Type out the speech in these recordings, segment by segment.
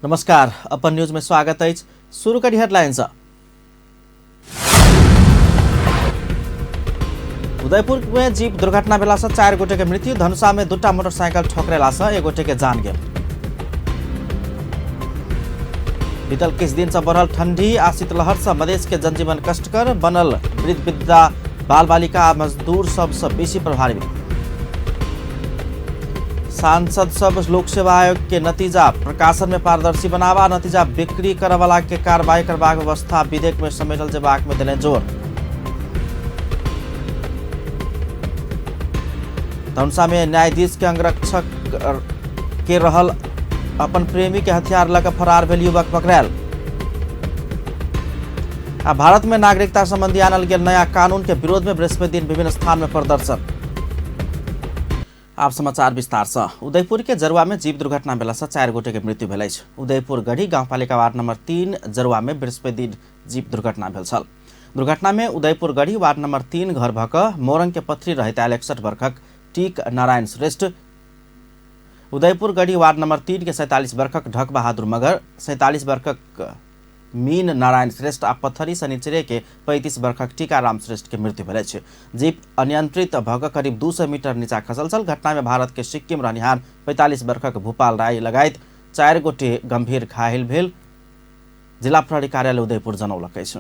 नमस्कार, अपन न्यूज में स्वागत अछि। शुरू करी हेडलाइन सँ। उदयपुर में जीप दुर्घटना भेला से 4 गोटे के मृत्यु। धनुषा में 2टा मोटरसाइकिल ठोकरेला से 1 गोटे के जान गेल। बीतल किछु दिन से बढ़ल ठंडी आ शीतलहर से मधेश के जनजीवन कष्टकर बनल। वृद्ध वृद्धा, बाल बालिका आ मजदूर सबसे बेसी प्रभावित। सांसद सब लोक सेवा आयोग के नतीजा प्रकाशन में पारदर्शी बनावा, नतीजा बिक्री करवाला के कार्रवाई करबाक व्यवस्था विधेयक में समेटल जेबाक में देने जोर। धनुषा में न्यायाधीश के अंगरक्षक के रहल अपन प्रेमी के हथियार लऽ कऽ फरार भेल युवक पकड़ायल। आ भारत में नागरिकता संबंधी आनल गेल नया कानून के विरोध में बृहस्पति दिन विभिन्न स्थान में प्रदर्शन। आप समाचार विस्तार से। उदयपुर के जरुआ में जीप दुर्घटना भेला से 4 गोटे के मृत्यु भेल अछि। उदयपुर गढ़ी गाउँपालिका वार्ड नंबर 3 जरुआ में बृहस्पति दिन जीप दुर्घटना भेल छल। दुर्घटना में उदयपुर गढ़ी वार्ड नंबर 3 घर भऽ कऽ मोरंग के पथरी रहैत आयल 61 वर्षक टीक नारायण श्रेष्ठ, उदयपुर गढ़ी वार्ड नंबर 3 के 47 वर्षक ढक बहादुर मगर, 47 वर्षक मीन नारायण श्रेष्ठ आ पथरी शनिचरे के 35 वर्षक टीकाराम श्रेष्ठ के मृत्यु भेल अछि। जीप अनियंत्रित भऽ कऽ करीब 200 मीटर नीचा खसल छल। घटना में भारत के सिक्किम रहनिहार 45 वर्षक भूपाल राय लगायत 4 गोटे गंभीर घायल भेल जिला प्रहरी कार्यालय उदयपुर जनौलक अछि।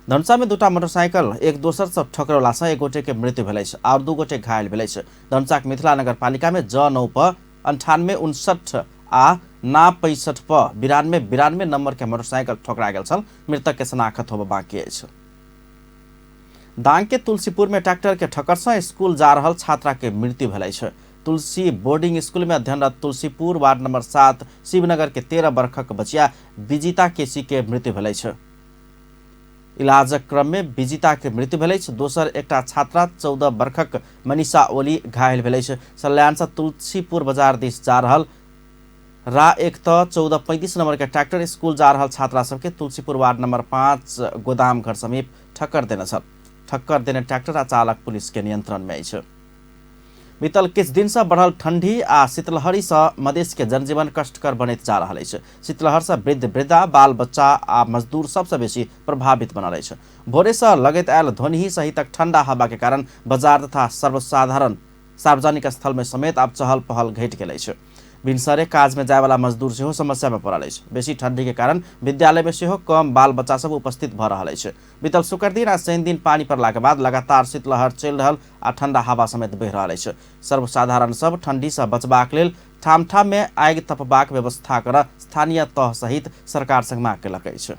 धनुषा में 2टा मोटरसाइकिल एक दोसर से ठकरौला से 1 गोटे के मृत्यु भेल अछि और 2 गोटे घायल भेल अछि। धनुषा के मिथिला नगर पालिका में ज 9 प 98 59 आ ना 65 प 92 92 नंबर के मोटरसाइकिल ठोकरा गेल छल। मृतक के शनाखत होबय बाकी अछि। दांग के तुलसीपुर में ट्रैक्टर के ठक्कर से स्कूल जा रहल छात्रा के मृत्यु भेल अछि। तुलसी बोर्डिंग स्कूल में अध्ययनरत तुलसीपुर वार्ड नंबर 7 शिवनगर के 13 वर्षक बचिया विजिता केसी के मृत्यु भेल अछि। इलाजक क्रम में विजिता के मृत्यु भेल अछि। दोसर एकटा छात्रा 14 वर्षक मनीषा ओली घायल भेल अछि। सल्यान से तुलसीपुर बाजार दिस जा रहल रा 1 त 14 35 नंबर के ट्रैक्टर स्कूल जा रहल छात्रा सबके तुलसीपुर वार्ड नंबर 5 गोदाम घर समीप ठक्कर देने छल। ठक्कर देने ट्रैक्टर आ चालक पुलिस के नियंत्रण में अछि। बीतल किछु दिन से बढ़ल ठंडी आ शीतलहरी से मधेश के जनजीवन कष्टकर बनैत जा रहल अछि। शीतलहर से वृद्ध वृद्धा, बाल बच्चा आ मजदूर सबसे बेसी प्रभावित बनल अछि। भोरे से लगैत आयल ध्वनि सहितक ठंडा हवा के कारण बाजार तथा सर्वसाधारण सार्वजनिक स्थल में समेत आब चहल पहल घटि गेल अछि। भिनसरे काज में जायवाला मजदूर सेहो समस्या में पड़ल अछि। बेसी ठंडी के कारण विद्यालय में सेहो कम बाल बच्चा सब उपस्थित भऽ रहल अछि। बीतल शुक्र दिन आ शनि दिन पानी पड़ला के बाद लगातार शीतलहर चलि रहल आ ठंडा हवा समेत बहि रहल अछि। सर्वसाधारण सब ठंडी से बचबाक लेल ठाम ठाम में आगि तपबाक व्यवस्था कर स्थानीय तह सहित सरकार संग मांग केलक अछि।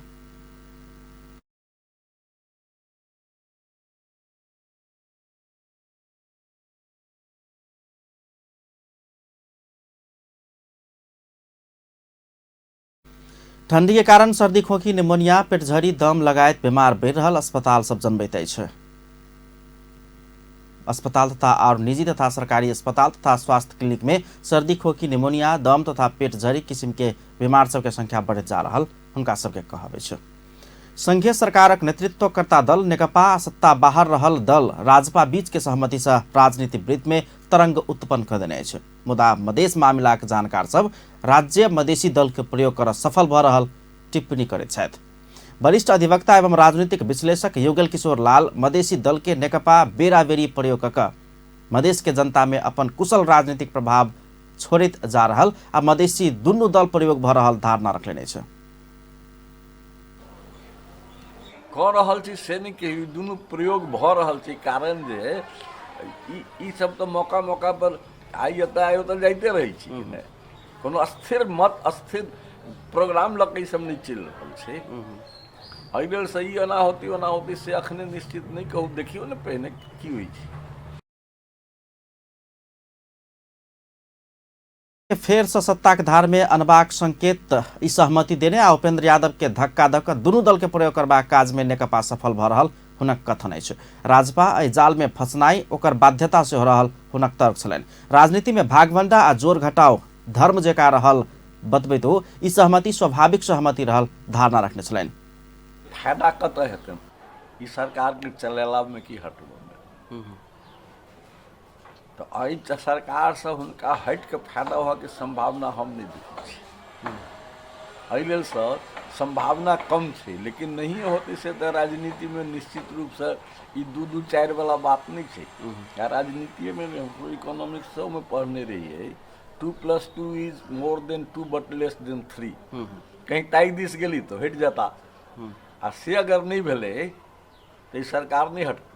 ठंडी के कारण सर्दी, खोखी, निमोनिया, पेटझड़ी, दम लगायत बीमार बढ़ि रहल अस्पताल सब जनबैत अछि। अस्पताल तथा और निजी तथा सरकारी अस्पताल तथा स्वास्थ्य क्लिनिक में सर्दी, खोखी, निमोनिया, दम तथा पेटझड़ी किसिम के बीमार सबके संख्या बढ़ैत जा रहल हुनका सबके कहब अछि। संघीय सरकारक नेतृत्वकर्ता दल नेकपा आ सत्ता बाहर रहल दल राजपा बीच के सहमति से राजनीति वृत्त में तरंग उत्पन्न कऽ देने अछि। मुदा मधेश मामिलाक जानकार सब राज्य मधेसी दल के प्रयोग कर सफल भऽ रहल टिप्पणी करैत छथि। वरिष्ठ अधिवक्ता एवं राजनीतिक विश्लेषक युगल किशोर लाल मधेसी दल के नेकपा बेराबेरी प्रयोग कऽ मधेश के जनता में अपन कुशल राजनीतिक प्रभाव छोड़ैत जा रहल आ मधेसी दुनू दल प्रयोग भऽ रहल धारणा रखलेने अछि। कऽ रहल छी से नहि कहियौ, दुनू प्रयोग भऽ रहल छै। कारण जे ई सब तऽ मौका मौका पर आइ एतऽ आइ ओतऽ जाइते रहै छी कि नहि। कोनो स्थिर मत स्थिर प्रोग्राम लऽ कऽ ई सब नहि चलि रहल छै। एहि लेल सही एना होती ओना होती से अखने निश्चित नहि कहू, देखियौ ने पहिने की होइ छै। फेर से सत्ताक धार में अनबाक संकेत ई सहमति देने आ उपेंद्र यादव के धक्का दऽ कऽ दुनू दल के प्रयोग करबाक काज में नेकपा सफल भऽ रहल हुनक कथन अछि। राजपा एहि जाल में फंसनाइ ओकर बाध्यता सेहो रहल हुनक तर्क छलनि। राजनीति में भागवंडा आ जोर घटाव धर्म जकाँ रहल बतबैत ओ ई सहमति स्वाभाविक सहमति रहल धारणा रखने छलनि। फायदा कतऽ हेतनि ई सरकार के चलेला में कि हटबऽ में? तऽ एहि सरकारसँ हुनका हटिके फायदा होबऽके सम्भावना हम नहि देखै छी। एहि लेल सर सम्भावना कम छै, लेकिन नहिए होतै से तऽ राजनीतिमे निश्चित रूपसँ ई दू दू चारि वाला बात नहि छै। आ राजनीतिएमे नहि, हमसभ इकोनॉमिक्स सेहोमे पढ़ने रहियै, 2 + 2 is more than 2 but less than 3। कहीं ताहि दिस गेली तऽ हटि जेता, आ से अगर नहि भेलै तऽ ई सरकार नहि हटतै।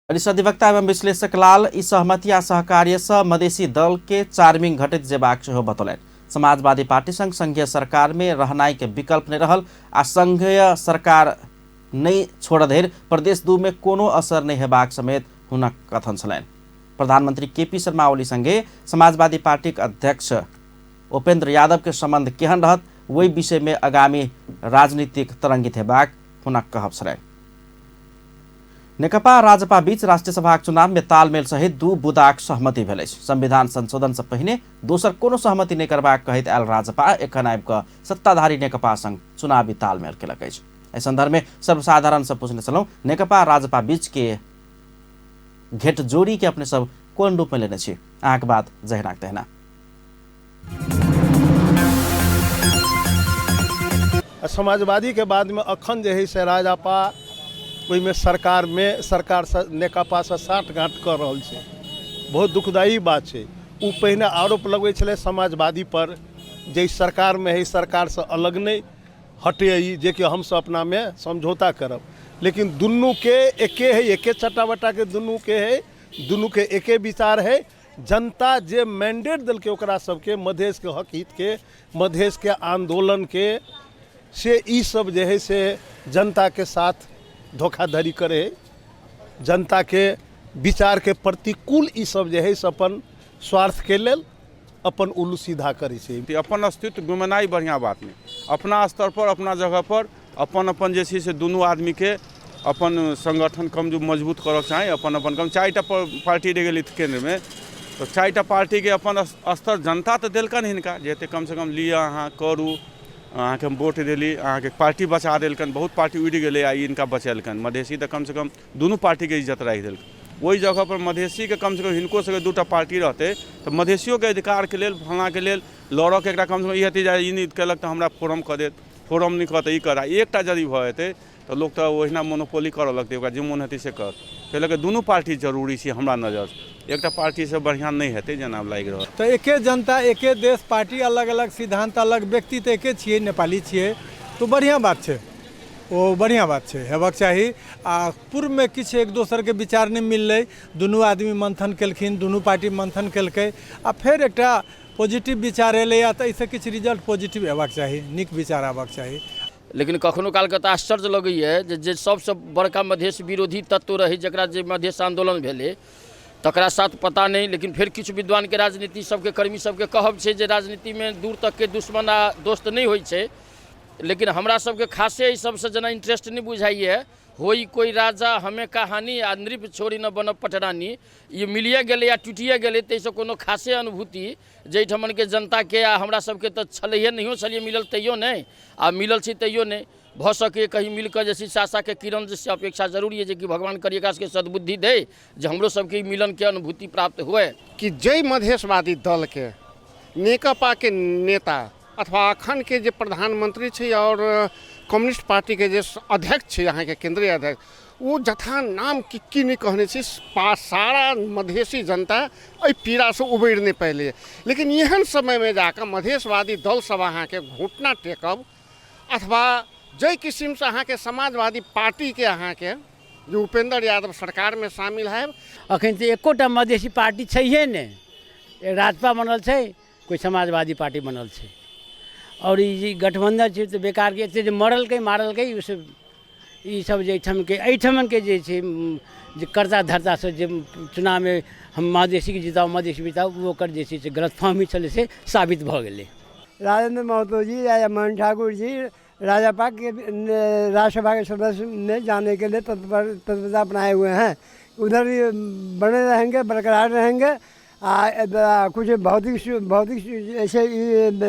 वरिष्ठ अधिवक्ता एवं विश्लेषक लाल ई सहमति आ सहकार्य सँ मधेसी दल के चार्मिंग घटैत जेबाक सेहो बतौलनि। समाजवादी पार्टी संग संघीय सरकार में रहनाइ के विकल्प नहि रहल आ संघीय सरकार नहि छोड़ धरि प्रदेश 2 में कोनो असर नहि हेबाक समेत हुनक कथन छलनि। प्रधानमंत्री केपी शर्मा ओली संगे समाजवादी पार्टीक अध्यक्ष उपेंद्र यादव के संबंध केहन रहत ओहि विषय में आगामी राजनीतिक तरंगित हेबाक हुनक कहब छलनि। नेकपा राजपा बीच राष्ट्रीय सभाक चुनाव में तालमेल सहित 2 बुदाक सहमति भेल अछि। संविधान संशोधन से पहिने दोसर कोनो सहमति नहि करबाक कहैत आयल राजपा एखन आबि कऽ सत्ताधारी नेकपा संग चुनावी तालमेल केलक अछि। एहि संदर्भ में सर्वसाधारण से पूछने छलहुँ, नेकपा राजपा बीच के घेट जोड़ी के अपने सब कोन रूप में लेने छी? अहाँके बात जहिनाक तहिना। समाजवादी के बाद में अखन जे है से राजपा ओहिमे सरकारमे सरकारसँ नेकपासँ साँठगाँठ कऽ रहल छै। बहुत दुखदायी बात छै। ओ पहिने आरोप लगबै छलै समाजवादी पर जे सरकारमे है सरकारसँ अलग नहि हटै ई, जेकि हमसब अपनामे समझौता करब, लेकिन दुनूके एके है, एके चट्टा बट्टाके दुनूके है, दुनूके एके विचार है। जनता जे मैंडेट देलकै ओकरा सबके मधेशके हक हितके, मधेशके आंदोलनके, से ई सब जे है से जनताके साथ धोखाधड़ी करे है, जनताके विचारके प्रतिकूल ई सब जे है से अपन स्वार्थके लेल अपन उल्लू सीधा करै छै। अपन अस्तित्व गुमेनाइ बढ़िआँ बात नहि, अपना स्तर पर अपना जगह पर अपन अपन जे छै से दुनू आदमीके अपन संगठन कमजोर मजबूत करऽ चाही, अपन अपन कम 4टा पार्टी रहि गेलै केन्द्रमे, तऽ 4टा पार्टीके अपन स्तर जनता तऽ देलकनि हिनका जे एतेक कमसँ कम लिअ अहाँ करू, अहाँके हम वोट देली, अहाँके पार्टी बचा देलकनि, बहुत पार्टी उड़ि गेलै आ ई हिनका बचेलकनि। मधेसी तऽ कमसँ कम दुनू पार्टीके इज्जत राखि देलकै। ओहि जगह पर मधेसीके कमसँ कम हिनको सबके 2टा पार्टी रहतै तऽ मधेसियोके अधिकारके लेल फलाँके लेल लड़ऽके एकटा कमसँ कम ई हेतै जे ई नहि केलक तऽ हमरा फोरम कऽ देत, फोरम नहि कहत ई करा, एकटा यदि भऽ जेतै तऽ लोक तऽ ओहिना मोनोपोली करऽ लगतै, ओकरा जे मोन हेतै से करत। ताहि लऽ कऽ दुनू पार्टी जरूरी छै हमरा नजरसँ, एकटा पार्टीसँ बढ़िआँ नहि हेतै जेना लागि रहल। तऽ एके जनता एके देश, पार्टी अलग अलग, सिद्धांत अलग, व्यक्ति तऽ एके छियै, नेपाली छियै, तऽ बढ़िआँ बात छै, ओ बढ़िआँ बात छै, हेबाक चाही। आ पूर्वमे किछु एक दोसरके विचार नहि मिललै, दुनू आदमी मंथन केलखिन, दुनू पार्टी मंथन केलकै आ फेर एकटा पॉजिटिव विचार एलैए, तऽ एहिसँ किछु रिजल्ट पॉजिटिव अयबाक चाही, नीक विचार अयबाक चाही। लेकिन कखनो कालके तऽ आश्चर्य लगैए जे सबसँ बड़का मधेश विरोधी तत्व रहै, जकरा जे मधेश आन्दोलन भेलै तकरा साथ पता नहि, लेकिन फेर किछु विद्वानके राजनीति सबके कर्मी सबके कहब छै जे राजनीतिमे दूर तकके दुश्मन आ दोस्त नहि होइ छै, लेकिन हमरा सबके खासे एहि सबसँ जेना इंटरेस्ट नहि बुझाइए। होई कोई राजा हमें कहानी आ नृप छोड़ी न बनब पटरानी, ई मिलिए गेलै आ टूटिए गेलै, ताहिसँ कोनो खासे अनुभूति जाहिठमनके जनताके आ हमरा सबके तऽ छलैहे, नहियो छलियै मिलल तैयो नहि, आ मिलल छी तैयो नहि। भऽ सकैए कहीं मिलकऽ जे छै आशाके किरण जे से अपेक्षा जरूरी अइ जे कि भगवान करी एकरा सबके सद्बुद्धि दै जे हमरो सबके ई मिलनके अनुभूति प्राप्त हुए। कि जाहि मधेशवादी दलके नेकपाके नेता अथवा अखनके जे प्रधानमंत्री छै और कम्युनिस्ट पार्टीके जे अध्यक्ष छै अहाँके केंद्रीय अध्यक्ष, ओ जथा नाम की की नहि कहने छै, सारा मधेशी जनता एहि पीड़ासँ उबरि नहि पायलै। लेकिन एहन समयमे जाकऽ मधेशवादी दल सब अहाँके घुटना टेकब अथवा जाहि किसिमसँ अहाँके समाजवादी पार्टीके अहाँके जे उपेंद्र यादव सरकारमे शामिल हैब। अखन तऽ एकोटा मधेशी पार्टी छैहे नहि, राजपा बनल छै, कोइ समाजवादी पार्टी बनल छै, आओर ई जे गठबन्धन छै तऽ बेकारके एते जे मरलकै मारलकै ओसब ई सब जे एहिठामके एहिठमनके जे छै जे कर्ता धर्ता सब जे चुनावमे हम मधेशीके जिताउ मधेशी जिताउ, ओ ओकर जे छै से गलतफहमी छलै से साबित भऽ गेलै। राजेंद्र महतो जी या मोहन ठाकुर जी राजपा के राज्यसभा के सदस्य में जाने के लिए तत्परता अपनाए हुए हैं, उधर भी बने रहेंगे, बरकरार रहेंगे। आ कुछ भौतिक ऐसे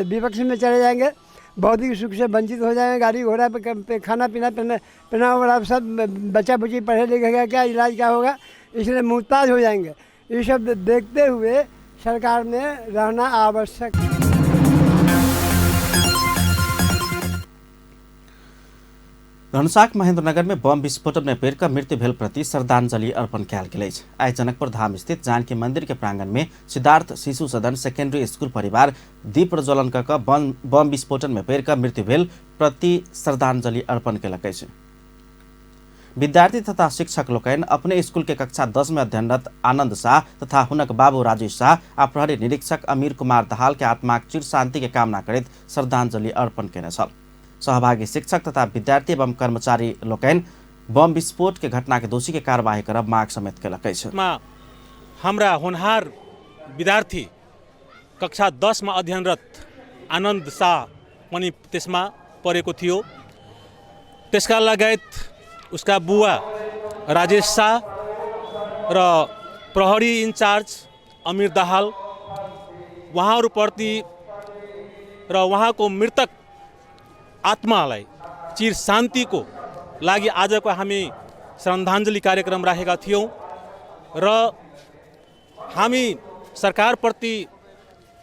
विपक्ष में चले जाएंगे, भौतिक सुख से वंचित हो जाएंगे, गाड़ी घोड़ा पे खाना पीना पहना वगैरह सब, बच्चा बुच्ची पढ़े लिखेगा क्या, इलाज क्या होगा, इसलिए मुहताज हो जाएंगे। ये सब देखते हुए सरकार में रहना आवश्यक। धनुषाक महेन्द्रनगर में बम विस्फोटन में पड़ि कऽ मृत्यु भेल प्रति श्रद्धांजलि अर्पण कयल गेल अछि। आइ जनकपुर धाम स्थित जानकी मंदिर के प्रांगण में सिद्धार्थ शिशु सदन सेकेंडरी स्कूल परिवार दीप प्रज्वलन कऽ कऽ बम विस्फोटन में पड़ि कऽ मृत्यु भेल प्रति श्रद्धांजलि अर्पण कयलक अछि। विद्यार्थी तथा शिक्षक लोकनि अपने स्कूल के कक्षा 10 में अध्ययनरत आनंद शाह तथा हुनक बाबू राजेश शाह आ प्रहरी निरीक्षक अमीर कुमार दाहाल के आत्माक चिर शांति के कामना करैत श्रद्धांजलि अर्पण कयने छल। सहभागी शिक्षक तथा विद्यार्थी एवं कर्मचारी लोकनि बम विस्फोट के घटना के दोषी के कार्यवाही करब माग समेत कयलक अछि। हाम्रा होनहार विद्यार्थी कक्षा 10 मा अध्ययनरत आनन्द शाह पनि त्यसमा परेको थियो। त्यसका लगायत उसका बुवा राजेश शाह र प्रहरी इन्चार्ज अमीर दाहाल उहाँहरूप्रति र उहाँको मृतक आत्मालाई चिर शान्तिको लागि आजको हामी श्रद्धाञ्जली कार्यक्रम राखेका थियौँ र हामी सरकारप्रति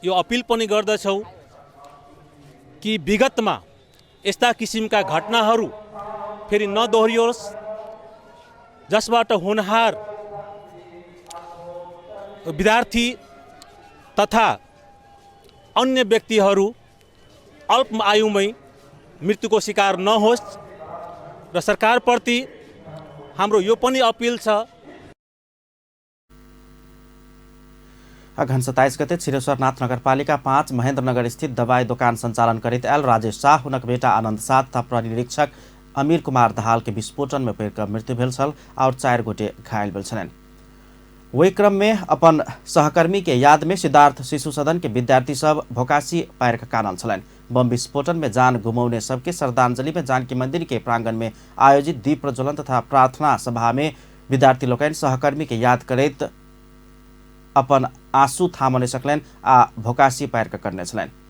यो अपिल पनि गर्दछौँ कि विगतमा यस्ता किसिमका घटनाहरू फेरि नदोहोरियोस्, जसबाट होनहार विद्यार्थी तथा अन्य व्यक्तिहरू अल्प आयुमै मृत्युको शिकार नहोस् र सरकारप्रति हाम्रो यो पनि अपिल छ। अघन 27 गते क्षीरेश्वरनाथ नगरपालिका 5 महेन्द्रनगर स्थित दवाई दोकान सञ्चालन करैत आयल राजेश शाह, हुनक बेटा आनन्द शाह तथा प्रहरी निरीक्षक अमीर कुमार दाहाल के विस्फोटन में पड़ि कऽ मृत्यु भेल छल और 4 गोटे घायल भेल छलनि। ओहि क्रम में अपन सहकर्मी के याद में सिद्धार्थ शिशु सदन के विद्यार्थी सब भोकासी पारि कऽ कानल छलनि। बम विस्फोटन में जान गुमौने सबके श्रद्धांजलि में जानकी मंदिर के प्रांगण में आयोजित दीप प्रज्वलन तथा प्रार्थना सभा में विद्यार्थी लोकनि सहकर्मी के याद करैत अपन आंसू थामने सकलनि आ भोकासी पारि कऽ करने छलनि।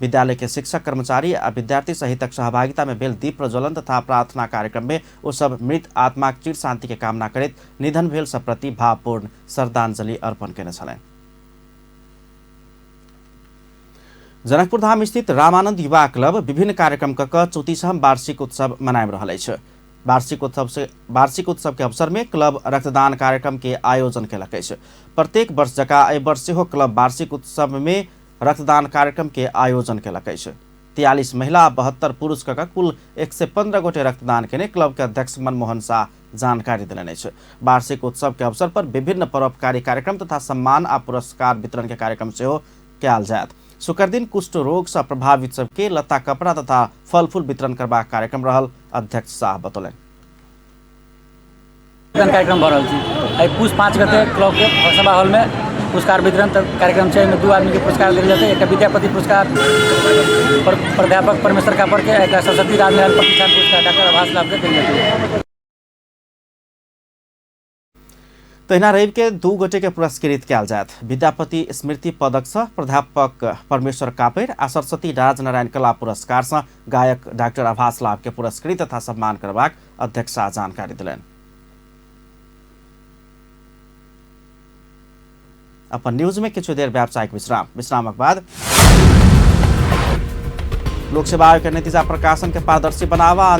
विद्यालय के शिक्षक कर्मचारी आ विद्यार्थी सहितक सहभागिता में भेल दीप प्रज्वलन तथा प्रार्थना कार्यक्रम में ओ सब मृत आत्माक चिर शांति के कामना करैत निधन भेल सब प्रति भावपूर्ण श्रद्धांजलि अर्पण कयने छलनि। जनकपुर धाम स्थित रामानंद युवा क्लब विभिन्न कार्यक्रम क 34वां वार्षिक उत्सव मनाबि रहल अछि। वार्षिक उत्सव के अवसर में क्लब रक्तदान कार्यक्रम के आयोजन कयलक अछि। प्रत्येक वर्ष जकाँ एहि वर्ष सेहो क्लब वार्षिक उत्सव में रक्तदान कार्यक्रम के आयोजन कयलक अछि। 43 महिला 72 पुरुष क कुल 115 गोटे रक्तदान केने क्लब के अध्यक्ष मनमोहन शाह जानकारी देलनि अछि। वार्षिक उत्सव के अवसर पर विभिन्न परोपकारी कार्यक्रम तथा सम्मान आ पुरस्कार वितरण के कार्यक्रम सेहो कयल जायत। शुक्र दिन कुष्ठ रोग से प्रभावित सबके लत्ता कपड़ा तथा फल फूल वितरण करबाक कार्यक्रम रहल अध्यक्ष शाह बतौलनि। कार्यक्रम भऽ रहल छै। आइ पुस 5 गते क्लब के सभा हॉल में पुरस्कार वितरण कार्यक्रम छै। एहिमे 2 आदमी के पुरस्कार देल जेतै, एकटा विद्यापति पुरस्कार प्राध्यापक परमेश्वर कापर के, एकटा सरस्वती राजनारायण प्रतिष्ठान पुरस्कार डॉक्टर आभास लाभ के देल जेतै। तहिना रवि के 2 गोटे के पुरस्कृत कयल जायत। विद्यापति स्मृति पदक से प्राध्यापक परमेश्वर कापर आ सरस्वती राजनारायण कला पुरस्कार से गायक डॉक्टर आभास लाभ के पुरस्कृत तथा सम्मान करबाक अध्यक्ष शाह जानकारी देलनि। अपन न्यूज में किछु देर व्यावसायिक विश्राम, विश्रामक बाद लोक सेवा आयोग के नतीजा प्रकाशन के पारदर्शी बनावा,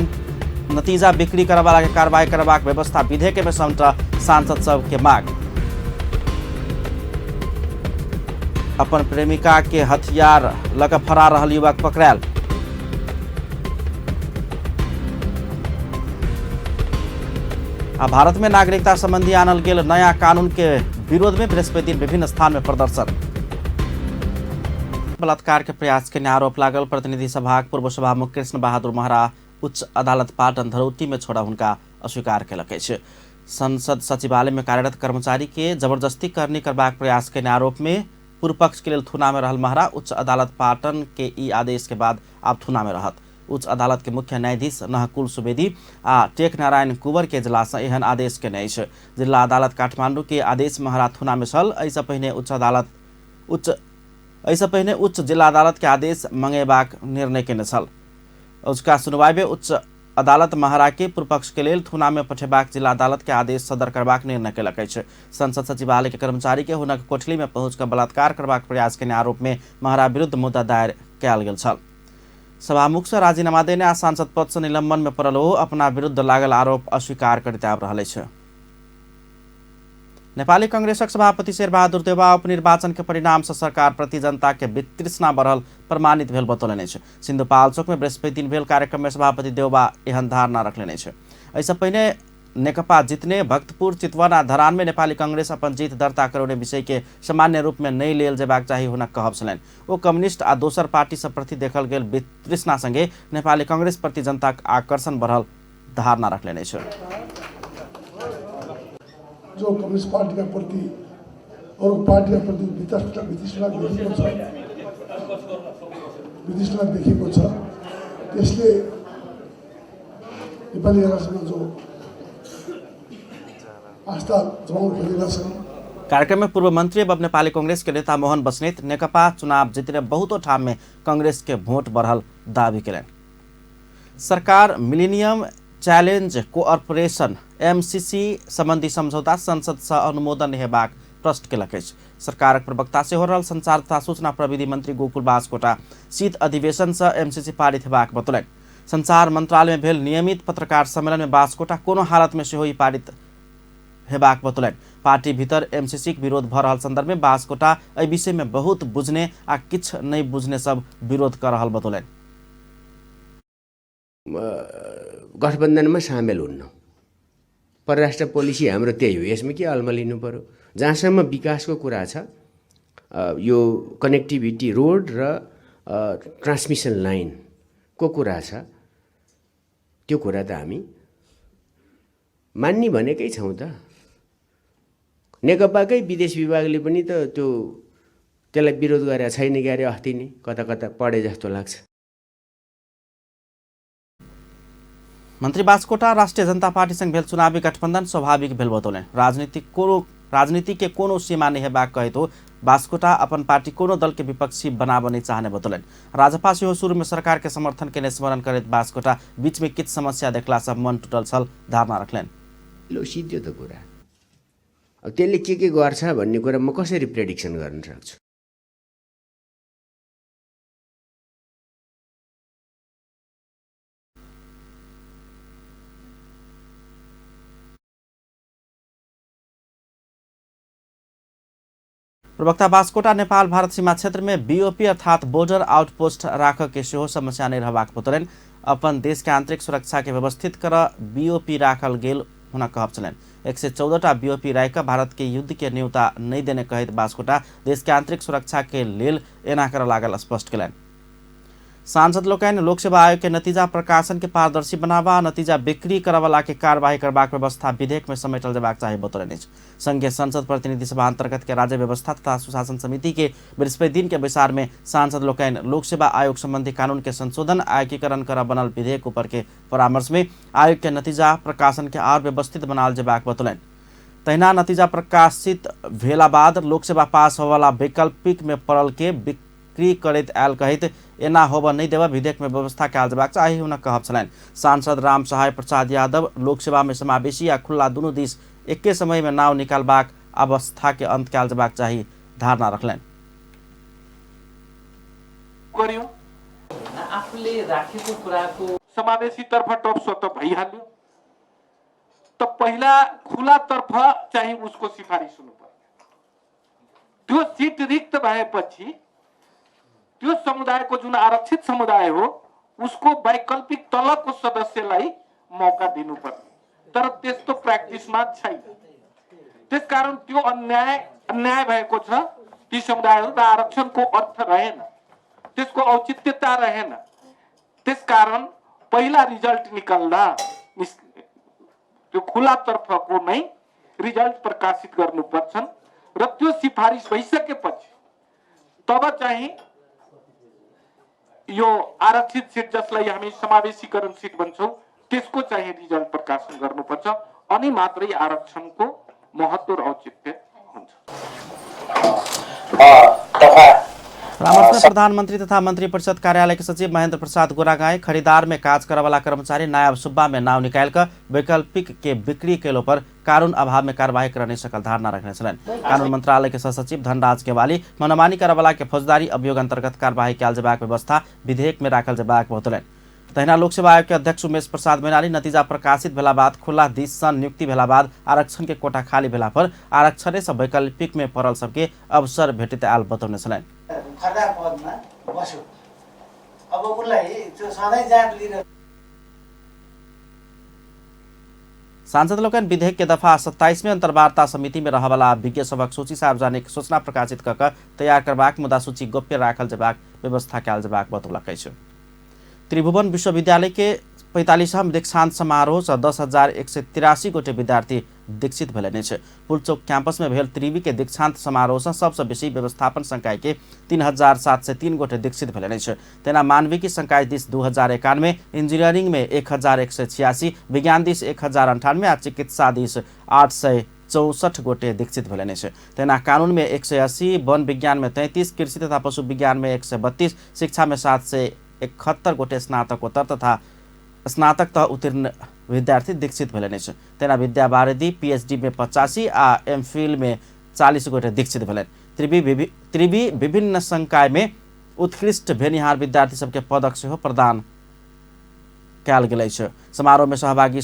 नतीजा बिक्री करवाला के कार्रवाई करबाक व्यवस्था विधेयक में समटा सांसद सब के मांग। अपन प्रेमिका के हथियार लऽ फरार रहल युवक पकड़ायल। आ भारत में नागरिकता संबंधी आनल गेल नया कानून के विरोध में बृहस्पति दिन विभिन्न स्थान में प्रदर्शन। बलात्कार के प्रयास के आरोप लागल प्रतिनिधि सभाक पूर्व सभामुख कृष्ण बहादुर महरा उच्च अदालत पाटन धरौटी में छोड़ा हुनका अस्वीकार कयलक अछि। संसद सचिवालय में कार्यरत कर्मचारी के जबरदस्ती करनी करबाक प्रयास के आरोप में पूर्व पक्ष के लेल थुना में रहल महरा उच्च अदालत पाटन के ई आदेश के बाद आब थुना में रहत। उच्च अदालत के मुख्य न्यायाधीश नहकुल सुवेदी आ टेक नारायण कुंवर के जिला से एहन आदेश केने अछि। जिला अदालत काठमांडू के आदेश महरा थुना में छल। एहिसँ पहिने उच्च जिला अदालत के आदेश मंगेबाक निर्णय केने छल। उसका सुनवाई में उच्च अदालत महरा के पूर्वपक्ष के लेल थुना में पठेबाक जिला अदालत के आदेश सदर करबाक निर्णय केलक अछि। संसद सचिवालय के कर्मचारी के हुनक कोठली में पहुंच कऽ बलात्कार करबाक प्रयास केने आरोप में महरा विरुद्ध मुद्दा दायर कयल गेल छल। सभामुख से राजीनामा देने आ सांसद पद से निलंबन में पड़ल ओ अपना विरुद्ध लागल आरोप अस्वीकार करैत आबि रहल अछि। नेपाली कांग्रेसक सभापति शेरबहादुर देउवा उपनिर्वाचन के परिणाम से सरकार प्रति जनता के वितृष्णा बढ़ल प्रमाणित भेल बतौलनि अछि। सिन्धुपाल्चोक में बृहस्पति दिन भेल कार्यक्रम में सभापति देउवा एहन धारणा रखलनि अछि। एहिसँ पहिने नेकपा जितने भक्तपुर, चितवन आ धरान में नेपाली कांग्रेस अपन जीत दर्ता करौने विषय के सामान्य रूप में नहि लेल जेबाक चाही हुनक कहब छलनि। ओ कम्युनिस्ट आ दोसर पार्टी सब प्रति देखल गेल वितृष्णा संगे नेपाली कांग्रेस प्रति जनताक आकर्षण बढ़ल धारणा रखलनि अछि। जो कम्युनिस्ट पार्टीका प्रति अरू पार्टीका प्रति वितृष्णा देखिएको छ, त्यसले नेपाली कांग्रेसमा जो आस्था जमाउन खोजेका छन्। कार्यक्रम में पूर्व मंत्री एवं नेपाली कांग्रेस के नेता मोहन बस्नेत नेकपा चुनाव जितने बहुतो ठाम में कांग्रेस के वोट बढ़ल दावी केलनि। सरकार मिलेनियम चैलेंज कोऑपरेशन एमसीसी संबंधी समझौता संसद से अनुमोदन हेबाक प्रश्न केलक अछि। सरकारक प्रवक्ता सेहो रहल संचार तथा सूचना प्रविधि मंत्री गोकुल बास्कोटा शीत अधिवेशन से एमसीसी पारित हेबाक बतौलनि। संचार मंत्रालय में भेल नियमित पत्रकार सम्मेलन में बास्कोटा कोनो हालत में सेहो ई पारित हेबाक बतौलनि। पार्टी भीतर एमसीसी के विरोध भऽ रहल संदर्भ में बास्कोटा एहि विषय में बहुत बुझने आ किछु नहि बुझने सब विरोध कऽ रहल बतौलनि। गठबन्धनमा सामेल हुन्न, परराष्ट्र पोलिसी हाम्रो त्यही हो, यसमा के अल्मलिनु पर्यो। जहाँसम्म विकासको कुरा छ, यो कनेक्टिभिटी रोड र ट्रान्समिसन लाइनको कुरा छ, त्यो कुरा त हामी मान्ने भनेकै छौँ त। नेकपाकै विदेश विभागले पनि त त्यो त्यसलाई विरोध गरेको छैन क्यारे, अस्ति नै कता कता पढे जस्तो लाग्छ। मंत्री बास्कोटा राष्ट्रिय जनता पार्टी संग भेल चुनावी गठबंधन स्वाभाविक भेल बतौलनि। राजनीति के कोनो सीमा नहि हेबाक कहैत हो बास्कोटा अपन पार्टी कोनो दल के विपक्षी बनाबऽ नहि चाहने बतौलनि। राजपा सेहो शुरू में सरकार के समर्थन केने स्मरण करैत बास्कोटा बीच में किछु समस्या देखला से मन टूटल छल धारणा रखलनि। लो सिद्धो त कुरा, अब त्यसले के गर्छ भन्ने कुरा म कसरी प्रेडिक्सन गर्न सक्छु। प्रवक्ता बास्कोटा नेपाल भारत सीमा क्षेत्र में बीओपी अर्थात बॉर्डर आउटपोस्ट राख के सेहो समस्या नहि रहबाक बतौलनि। अपन देश के आंतरिक सुरक्षा के व्यवस्थित कर बीओपी राखल गेल हुनक कहब छलनि। 114टा बीओपी राखि भारत के युद्ध के न्योता नहि देने कहैत बास्कोटा देश के आंतरिक सुरक्षा के लेल एना करऽ लागल स्पष्ट केलनि। सांसद लोकनि लोकसेवा आयोग के नतीजा प्रकाशन के पारदर्शी बनावा, नतीजा बिक्री करऽवला के कार्यवाही करबाक व्यवस्था विधेयक में समेटल जेबाक चाही बतौलनि अछि। संघीय संसद प्रतिनिधि सभा अंतर्गत के राज्य व्यवस्था तथा सुशासन समिति के बृहस्पति दिन के बैसार में सांसद लोकनि लोकसेवा आयोग संबंधी कानून के संशोधन आ एकीकरण कर बनल विधेयक ऊपर के परामर्श में आयोग के नतीजा प्रकाशन के और व्यवस्थित बनाल जेबाक बतौलनि। तहिना नतीजा प्रकाशित भेला बाद लोकसेवा पास होवला वैकल्पिक में पड़ल के बिक्री करैत आयल कहैत एना होबऽ नहि देबऽ विधेयक में व्यवस्था कयल जेबाक चाही हुनक कहब छलनि। सांसद राम सहाय प्रसाद यादव लोकसेवा में समावेशी आ खुल्ला दुनू दिस एके समय में नाव निकालबाक अवस्था के अंत कयल जेबाक चाही धारणा रखलनि। आफूले राखेको कुराको समावेशीतर्फ टप स्वत भइहाल्यो त पहिला खुलातर्फ चाहिँ उसको सिफारिस हुनु पर्यो। त्यो सिट रिक्त भएपछि त्यो समुदायको जुन आरक्षित समुदाय हो उसको वैकल्पिक तलको सदस्यलाई मौका दिनुपर्ने, तर त्यस्तो प्र्याक्टिसमा छैन। त्यसकारण त्यो अन्याय अन्याय भएको छ। ती समुदायहरू र आरक्षणको अर्थ रहेन, त्यसको औचित्यता रहेन। त्यसकारण पहिला रिजल्ट निकाल्दा त्यो खुलातर्फको नै रिजल्ट प्रकाशित गर्नुपर्छन् र त्यो सिफारिस भइसकेपछि तब चाहिँ यो आरक्षित सिट जसलाई हामी समावेशीकरण सिट भन्छौँ त्यसको चाहिँ रिजल्ट प्रकाशन गर्नुपर्छ, अनि मात्रै आरक्षणको महत्त्व र औचित्य हुन्छ। तथा परामर्श में प्रधानमंत्री तथा मंत्री परिषद कार्यालय के सचिव महेंद्र प्रसाद गोरागाई खरीदार में काज करवाला कर्मचारी नायब सुब्बा में नाव निकाल कर वैकल्पिक के बिक्री केलो पर कानून अभाव में कार्रवाई कर नहीं सकल धारणा रखने छलनि। कानून मंत्रालय के सहसचिव धनराज केवाली मनमानी करवाला के फौजदारी अभियोग अंतर्गत कार्रवाई कयल जेबाक व्यवस्था विधेयक में राखल जेबाक बतौलनि। तहिना लोक सेवा आयोग के अध्यक्ष उमेश प्रसाद मैनाली नतीजा प्रकाशित भेला बाद खुला दिस सँ नियुक्ति भेला बाद आरक्षण के कोटा खाली भेला पर आरक्षणे सँ वैकल्पिक में पड़ल सबके अवसर भेटैत आयल बतौने छलनि। खरदार पदमा बस्यो, अब उसलाई त्यो सधैँ जात लिन। सांसद लोकनि विधेयक के दफा 27 में अंतर्वार्ता समिति में रहवाला विज्ञ सभक सूची सार्वजनिक सूचना प्रकाशित क क तैयार करबाक मुदा सूची गोप्य राखल जेबाक व्यवस्था कयल जेबाक बतौलक अछि। त्रिभुवन विश्वविद्यालय के 45वां दीक्षांत समारोह से 10,183 गोटे विद्यार्थी दीक्षित भेलनि अछि। पुलचौक कैंपस में भेल त्रिवी के दीक्षांत समारोह से सबसे बेसी व्यवस्थापन संकाय के 3,703 गोटे दीक्षित भेलनि अछि। तेना मानविकी संकाय दिस 2,091, इंजीनियरिंग में 1,186, विज्ञान दिस 1,098 आ चिकित्सा दिस 864 गोटे दीक्षित भेलनि अछि। तेना कानून में 180, वन विज्ञान में 33, कृषि तथा पशु विज्ञान में 132, शिक्षा में 771 गोटे स्नातकोत्तर तथा स्नातक तह उत्तीर्ण विद्यार्थी दीक्षित भेलनि अछि। तेना विद्या वारिधि पीएचडी में 85 आ एमफिल में 40 गोटे दीक्षित भेलनि। त्रिवी विभिन्न संकाय में उत्कृष्ट भेनिहार विद्यार्थी सबके पदक सेहो प्रदान कयल गेल अछि। समारोह में सहभागी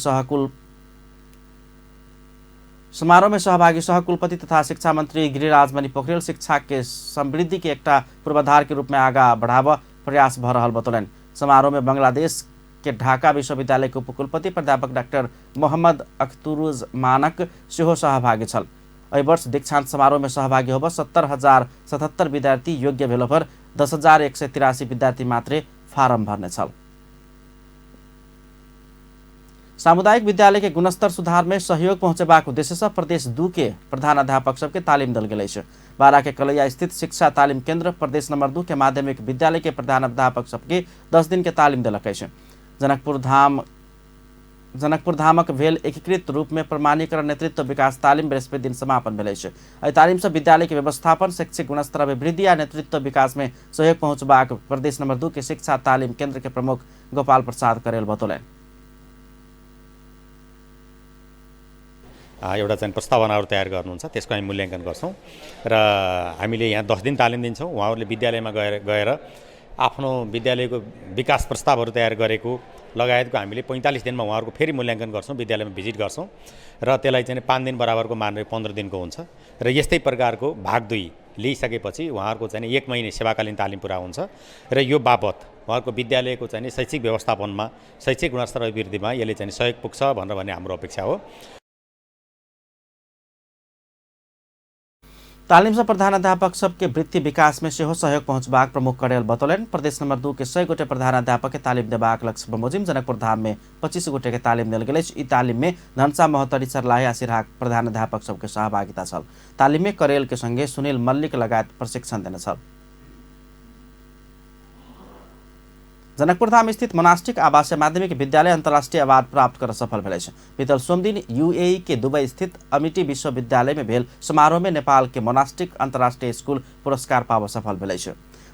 सहकुलपति तथा शिक्षा मंत्री गिरिराज मणि पोखरेल शिक्षा के समृद्धि के एकटा पूर्वाधार के रूप में आगा बढ़ाबऽ प्रयास भऽ रहल बतौलनि। समारोह में बांग्लादेश के ढाका विश्वविद्यालय के उपकुलपति प्राध्यापक डॉक्टर मोहम्मद अख्तरुज मानक सेहो सहभागी छल। एहि वर्ष दीक्षांत समारोह में सहभागी होबऽ 70,077 विद्यार्थी योग्य भेलो पर 10,183 विद्यार्थी मात्रे फारम भरने छल। सामुदायिक विद्यालय के गुणस्तर सुधार में सहयोग पहुँचेबाक उद्देश्य से प्रदेश 2 के प्रधानाध्यापक सबके तालीम दल गेल अछि। बारा के कलैया स्थित शिक्षा तालीम केंद्र प्रदेश नंबर 2 के माध्यमिक विद्यालय के प्रधानाध्यापक सबके 10 दिन के तालीम देलक अछि। जनकपुर धामक भेल एकीकृत रूप में प्रमाणीकरण नेतृत्व विकास तालीम बृहस्पति दिन समापन भेल अछि। एहि तालीम से विद्यालय के व्यवस्थापन, शैक्षिक गुणस्तर अभिवृद्धि आ नेतृत्व विकास में सहयोग पहुँचबाक प्रदेश नंबर 2 के शिक्षा तालीम केंद्र के प्रमुख गोपाल प्रसाद करेल बतौलनि। एउटा चाहिँ प्रस्तावनाहरू तयार गर्नुहुन्छ, त्यसको हामी मूल्याङ्कन गर्छौँ र हामीले यहाँ 10 दिन तालिम दिन्छौँ। उहाँहरूले विद्यालयमा गएर आफ्नो विद्यालयको विकास प्रस्तावहरू तयार गरेको लगायतको हामीले 45 दिनमा उहाँहरूको फेरि मूल्याङ्कन गर्छौँ, विद्यालयमा भिजिट गर्छौँ र त्यसलाई चाहिँ 5 दिन बराबरको मानेर 15 दिनको हुन्छ र यस्तै प्रकारको भाग 2 लिइसकेपछि उहाँहरूको चाहिँ 1 महिने सेवाकालीन तालिम पुरा हुन्छ र यो बापत उहाँहरूको विद्यालयको चाहिँ शैक्षिक व्यवस्थापनमा, शैक्षिक गुणस्तर अभिवृद्धिमा यसले चाहिँ सहयोग पुग्छ भनेर भन्ने हाम्रो अपेक्षा हो। तालिम से प्रधानाध्यापक सबके वृत्ति विकास में सेहो सहयोग पहुँचबाक प्रमुख करेल बतौलनि। प्रदेश नंबर 2 के 100 गोटे प्रधानाध्यापक के तालिम देबाक लक्ष्य बमोजिम जनकपुर धाम में 25 गोटे के तालिम देल गेल अछि। ई तालिम में धनसा, महोत्तरी, सर्लाही आ सिरहा प्रधानाध्यापक सबके सहभागिता छल। तालिम में करेल के संगे सुनील मल्लिक लगायत प्रशिक्षण देने छल। जनकपुर धाम स्थित मोनास्टिक आवासीय माध्यमिक विद्यालय अंतर्राष्ट्रीय अवार्ड प्राप्त कर सफल भेल अछि। बीतल सोमदिन यूएई के दुबई स्थित अमिटी विश्वविद्यालय में भेल समारोह में नेपाल के मोनास्टिक अंतर्राष्ट्रीय स्कूल पुरस्कार पाबऽ सफल भेल अछि।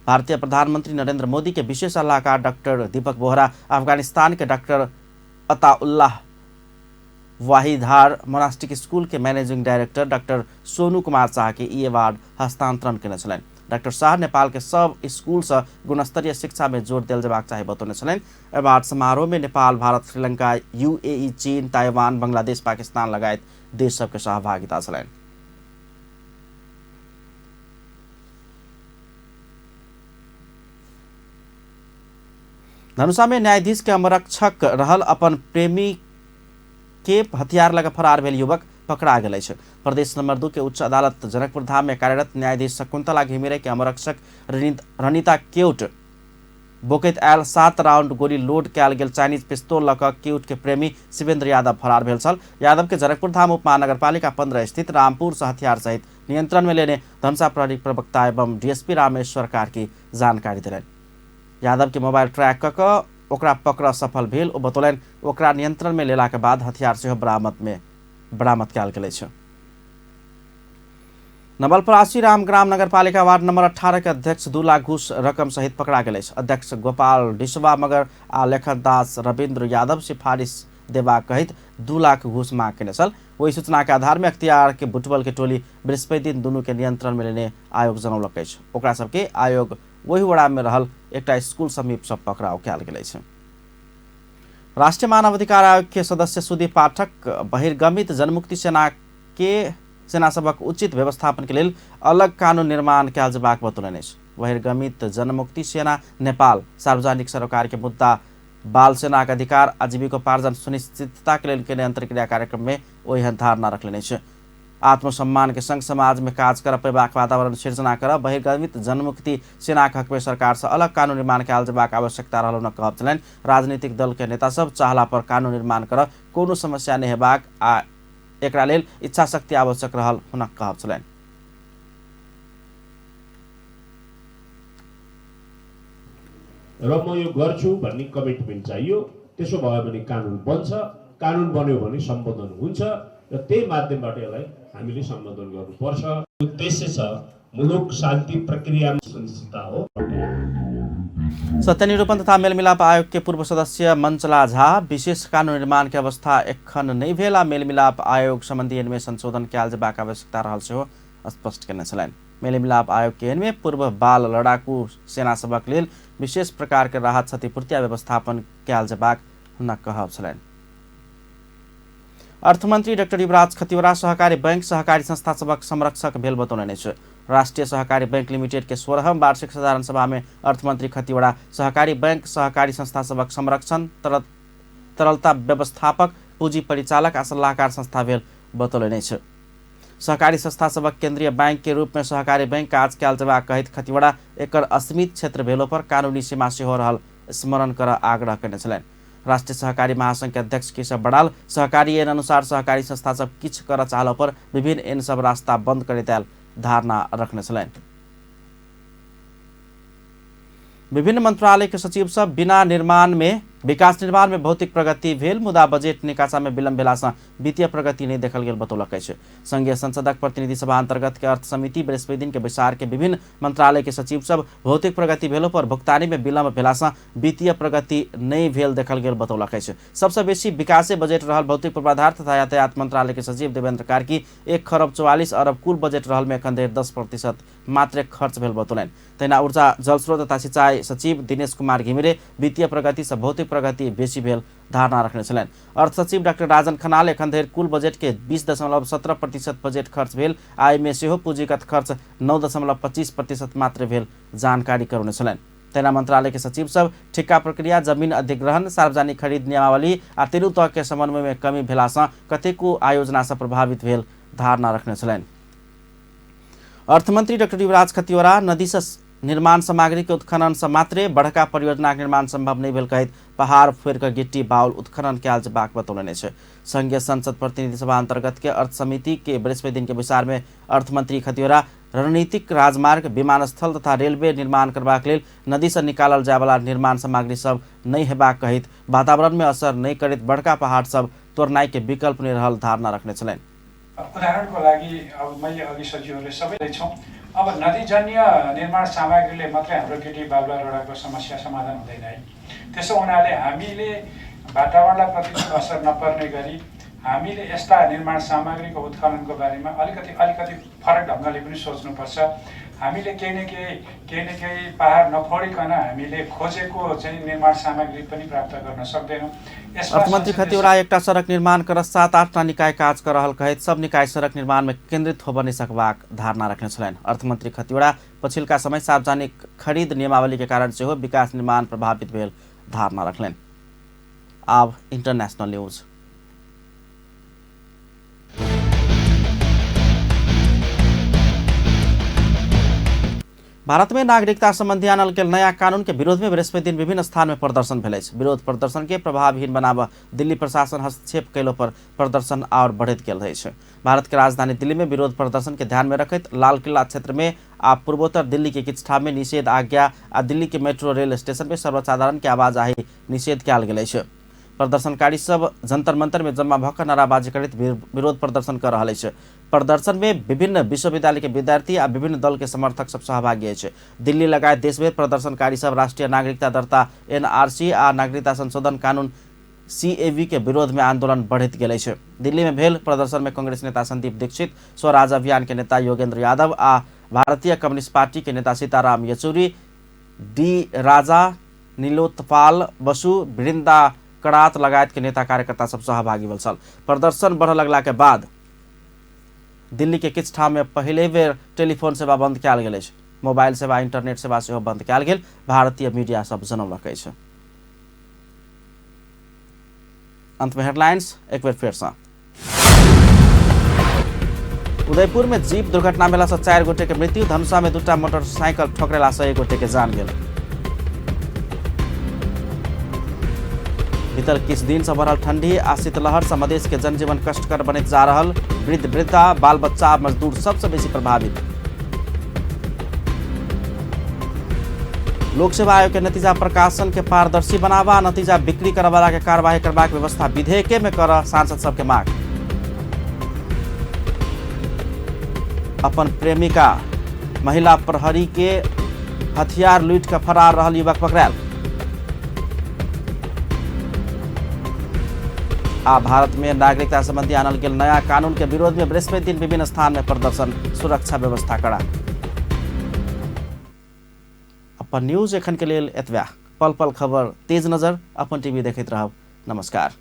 भारतीय प्रधानमंत्री नरेंद्र मोदी के विशेष सलाहकार डॉक्टर दीपक बोहरा, अफगानिस्तान के डॉक्टर अताउल्लाह वाहिधार मोनास्टिक स्कूल के managing director doctor Sonu Kumar Shah के ई अवार्ड हस्तांतरण केने छलनि। डाक्टर शाह नेपाल के सब स्कूल से गुणस्तरीय शिक्षा में जोर देल जेबाक चाही बतौने छलनि। अवार्ड समारोह में नेपाल, भारत, श्रीलंका, यूएई, चीन, ताइवान, बांग्लादेश, पाकिस्तान लगायत देश सबके सहभागिता छलनि। धनुषा में न्यायाधीश के अमरक्षक रहल अपन प्रेमी के हथियार लगा फरार भेल युवक पकड़ा गेल अछि। प्रदेश नंबर 2 के उच्च अदालत जनकपुर धाम में कार्यरत न्यायाधीश शकुंतला घिमिरे के अमरक्षक रनिता केउट बोकैत आयल 7 राउंड गोली लोड कयल गेल चाइनीज पिस्तौल लऽ कऽ केउट के प्रेमी शिवेंद्र यादव फरार भेल छल। यादव के जनकपुर धाम उप महानगरपालिका 15 स्थित रामपुर से हथियार सहित नियंत्रण में लेने धनुषा प्रहरी प्रवक्ता एवं डीएसपी रामेश्वर कार्की जानकारी देलनि। यादव के मोबाइल ट्रैक कऽ कऽ ओकरा पकड़ सफल भेल ओ बतौलनि। ओकरा नियंत्रण में लेला के बाद हथियार सेहो बरामद कयल गेल अछि। नवलपरासी रामग्राम नगरपालिका वार्ड नंबर 18 के अध्यक्ष 2 लाख घूस रकम सहित पकड़ा गेल अछि। अध्यक्ष गोपाल डिसवा मगर आ लेखन दास रविन्द्र यादव सिफारिश देबाक कहैत 2 लाख घूस मांग केने छल। ओहि सूचना के आधार में अख्तियार के बुटवल के टोली बृहस्पति दिन दुनू के नियंत्रण में लेने आयोग जनौलक अछि। ओकरा सबके आयोग ओहि वड़ा में रहल एकटा स्कूल समीप सँ पकड़ाव कयल गेल अछि। राष्ट्रीय मानवाधिकार आयोग के सदस्य सुदीप पाठक बहिर्गमित जनमुक्ति सेना के सेना सभक उचित व्यवस्थापन के लेल अलग कानून निर्माण कयल जेबाक बतौलनि अछि। बहिर्गमित जनमुक्ति सेना नेपाल सार्वजनिक सरोकार के मुद्दा, बाल सेना के अधिकार, आजीविकोपार्जन सुनिश्चितता के लेल केने अंतर्क्रिया कार्यक्रम में ओहन धारणा रखलनि अछि। आत्मसम्मान के संग समाज में काज कर पेबाक वातावरण सिर्जना कर बहिर्गमित जनमुक्ति सेना के हक में सरकार से अलग कानून निर्माण कयल जेबाक आवश्यकता रहल हुनक कहब छलनि। राजनीतिक दल के नेता सब चाहला पर कानून निर्माण कर कोनो समस्या नहि हेबाक आ एकरा लेल इच्छा शक्ति आवश्यक रहल हुनक कहब छलनि। र म यो गर्छु भन्ने कमिटमेन्ट चाहियो। त्यसो भयो भने कानुन बन्छ, कानुन बन्यो भने सम्बोधन हुन्छ र त्यही माध्यमबाट यसलाई हामीले सम्बोधन गर्नुपर्छ। उद्देश्य छ मुलुक शान्ति प्रक्रियामा सुनिश्चितता हो। सत्यनिरूपण तथा मेलमिलाप आयोग के पूर्व सदस्य मंचला झा विशेष कानून निर्माण के अवस्था एखन नहि भेल आ मेलमिलाप आयोग संबंधी ऐन में संशोधन कयल जेबाक आवश्यकता रहल सेहो स्पष्ट केने छलनि। मेलमिलाप आयोग के ऐन में पूर्व बाल लड़ाकू सेना सभक लेल विशेष प्रकार के राहत क्षतिपूर्ति आ व्यवस्थापन कयल जेबाक हुनक कहब छलनि। अर्थमंत्री डाक्टर युवराज खतिवड़ा सहकारी बैंक सहकारी संस्था सभक संरक्षक भेल बतौलनि अछि। राष्ट्रीय सहकारी बैंक लिमिटेड के 16वां वार्षिक साधारण सभा में अर्थमंत्री खतिवड़ा सहकारी बैंक सहकारी संस्था सभक संरक्षण, तरलता व्यवस्थापक, पूंजी परिचालक आ सलाहकार संस्था भेल बतौलनि अछि। सहकारी संस्था सभक केंद्रीय बैंक के रूप में सहकारी बैंक काज कयल जेबाक कहैत खतिवड़ा एकर असीमित क्षेत्र भेलो पर कानूनी सीमा सेहो रहल स्मरण कर आग्रह केने छलनि। राष्ट्रीय सहकारी महासंघ के अध्यक्ष केशव बड़ाल सहकारी ऐन अनुसार सहकारी संस्था सब किछु कर चाहलो पर विभिन्न ऐन सब रास्ता बंद करैत आयल धारणा रखने छलनि। विभिन्न मंत्रालय के सचिव सब बिना निर्माण में विकास निर्माण में भौतिक प्रगति भेल मुदा बजट निकासा में विलम्ब भेला सँ वित्तीय प्रगति नहि देखल गेल बतौलक अछि। संघीय संसदक प्रतिनिधि सभा अंतर्गत के अर्थ समिति बृहस्पति दिन के बैसार के विभिन्न मंत्रालय के सचिव सब भौतिक प्रगति भेलो पर भुगतानी में विलम्ब भेला सँ वित्तीय प्रगति नहि भेल देखल गेल बतौलक अछि। सबसँ बेसी विकासे बजट रहल भौतिक पूर्वाधार तथा यातायात मंत्रालय के सचिव देवेंद्र कार्की 1 खरब 44 अरब कुल बजट रहल में एखन धरि 10% मात्रे खर्च भेल बतौलनि। तहिना ऊर्जा जलस्रोत तथा सिंचाई सचिव दिनेश कुमार घिमिरे वित्तीय प्रगति सँ भौतिक प्रगति बेसी भेल धारणा रखने छलनि। अर्थ सचिव डाक्टर राजन खनाल एखन धरि कुल बजट के 20.17% बजट खर्च भेल आ एहिमे सेहो पूंजीगत खर्च 9.25% मात्र भेल जानकारी करौने छलनि। तहिना मंत्रालय के सचिव सब ठिक्का प्रक्रिया, जमीन अधिग्रहण, सार्वजनिक खरीद नियमावली आ तीनू तह के समन्वय में कमी भेला सँ कतेको आयोजना सँ प्रभावित भेल धारणा रखने छलनि। अर्थमंत्री डाक्टर युवराज खतिवड़ा नदी सँ निर्माण सामग्री के उत्खनन सँ मात्रे बड़का परियोजना के निर्माण संभव नहि भेल कहैत पहाड़ फोड़ि कऽ गिट्टी बाउल उत्खनन कयल जेबाक बतौलनि अछि। संघीय संसद प्रतिनिधि सभा अंतर्गत के अर्थ समिति के बृहस्पति दिन के बैसार में अर्थमंत्री खतिवड़ा रणनीतिक राजमार्ग, विमानस्थल तथा रेलवे निर्माण करबाक लेल नदी सँ निकालल जायवला निर्माण सामग्री सब नहि हेबाक कहैत वातावरण में असर नहि करैत बड़का पहाड़ सब तोड़नाइ के विकल्प नहि रहल धारणा रखने छलनि। उदाहरणको लागि अब मैले अघि सचिवहरूले सबैलाई छौँ, अब नदीजन्य निर्माण सामग्रीले मात्रै हाम्रो गिटी बालुवा रोडाको समस्या समाधान हुँदैन है। त्यसो हुनाले हामीले वातावरणलाई प्रतिकूल असर नपर्ने गरी हामीले यस्ता निर्माण सामग्रीको उत्खननको बारेमा अलिकति अलिकति फरक ढङ्गले पनि सोच्नुपर्छ। हामीले केही न केही पहाड नफोडिकन हामीले खोजेको चाहिँ निर्माण सामग्री पनि प्राप्त गर्न सक्दैनौँ। अर्थमन्त्री खतिवड़ा एकटा सड़क निर्माण कर 7-8 निकाय काज कर रहल कहैत सब निकाय सड़क निर्माण में केन्द्रित होबऽ नहि सकबाक धारणा रखने छलनि। अर्थमन्त्री खतिवड़ा पछिलका समय सार्वजनिक खरीद नियमावली के कारण सेहो विकास निर्माण प्रभावित भेल धारणा रखलनि। आब इंटरनेशनल न्यूज। भारत में नागरिकता संबंधी आनल गेल नया कानून के विरोध में बृहस्पति दिन विभिन्न स्थान में प्रदर्शन भेल अछि। विरोध प्रदर्शन के प्रभावहीन बनाब दिल्ली प्रशासन हस्तक्षेप कयलो पर प्रदर्शन और बढ़ैत गेल अछि। भारत के राजधानी दिल्ली में विरोध प्रदर्शन के ध्यान में रखैत लाल किला क्षेत्र में आ पूर्वोत्तर दिल्ली के किछु ठाम में निषेध आज्ञा आ दिल्ली के मेट्रो रेल स्टेशन में सर्वसाधारण के आवाजाही निषेध कयल गेल अछि। प्रदर्शनकारी सब जंतर मंतर में जमा भऽ कऽ नाराबाजी करैत विरोध प्रदर्शन कर रहल अछि। प्रदर्शन में विभिन्न विश्वविद्यालय के विद्यार्थी आ विभिन्न दल के समर्थक सब सहभागी अछि। दिल्ली लगायत देशभरि प्रदर्शनकारी सब राष्ट्रीय नागरिकता दर्ता एनआरसी आ नागरिकता संशोधन कानून सीएबी के विरोध में आंदोलन बढ़ैत गेल अछि। दिल्ली में भेल प्रदर्शन में कांग्रेस नेता संदीप दीक्षित, स्वराज अभियान के नेता योगेंद्र यादव आ भारतीय कम्युनिस्ट पार्टी के नेता सीताराम येचुरी, डी राजा, नीलोत्पाल बसु, वृंदा करात लगायत के नेता कार्यकर्ता सब सहभागी भेल छल। प्रदर्शन बढ़ लगला के बाद दिल्ली के किछु ठाम में पहिले बेर टेलीफोन सेवा बंद कयल गेल अछि। मोबाइल सेवा, इंटरनेट सेवा सेहो बंद कयल गेल भारतीय मीडिया सब जनौलक अछि। अंत में हेडलाइंस एक बेर फेर सँ। उदयपुर में जीप दुर्घटना भेला सँ 4 गोटे के मृत्यु, धनुषा में 2टा मोटरसाइकिल ठोकरेला सँ 1 गोटे के जान गेल। बीतल किछु दिन से बढ़ल ठंडी आ शीतलहर से मधेश के जनजीवन कष्टकर बनैत जा रहल। वृद्ध वृद्धा, बाल बच्चा, मजदूर सबसे बेसी प्रभावित। लोक सेवा आयोग के नतीजा प्रकाशन के पारदर्शी बनावा, नतीजा बिक्री करवाला के कार्यवाही करबाक व्यवस्था विधेयके में कर सांसद सबके मांग। अपन प्रेमिका महिला प्रहरी के हथियार लूट के फरार रहल युवक पकड़ायल। आ भारत में नागरिकता संबंधी आनल गेल नया कानून के विरोध में बृहस्पति दिन विभिन्न स्थान में प्रदर्शन, सुरक्षा व्यवस्था कड़ा। अपन न्यूज एखन के लेल एतबा। पल पल खबर, तेज नजर, अपन टीवी देखैत रहब। नमस्कार।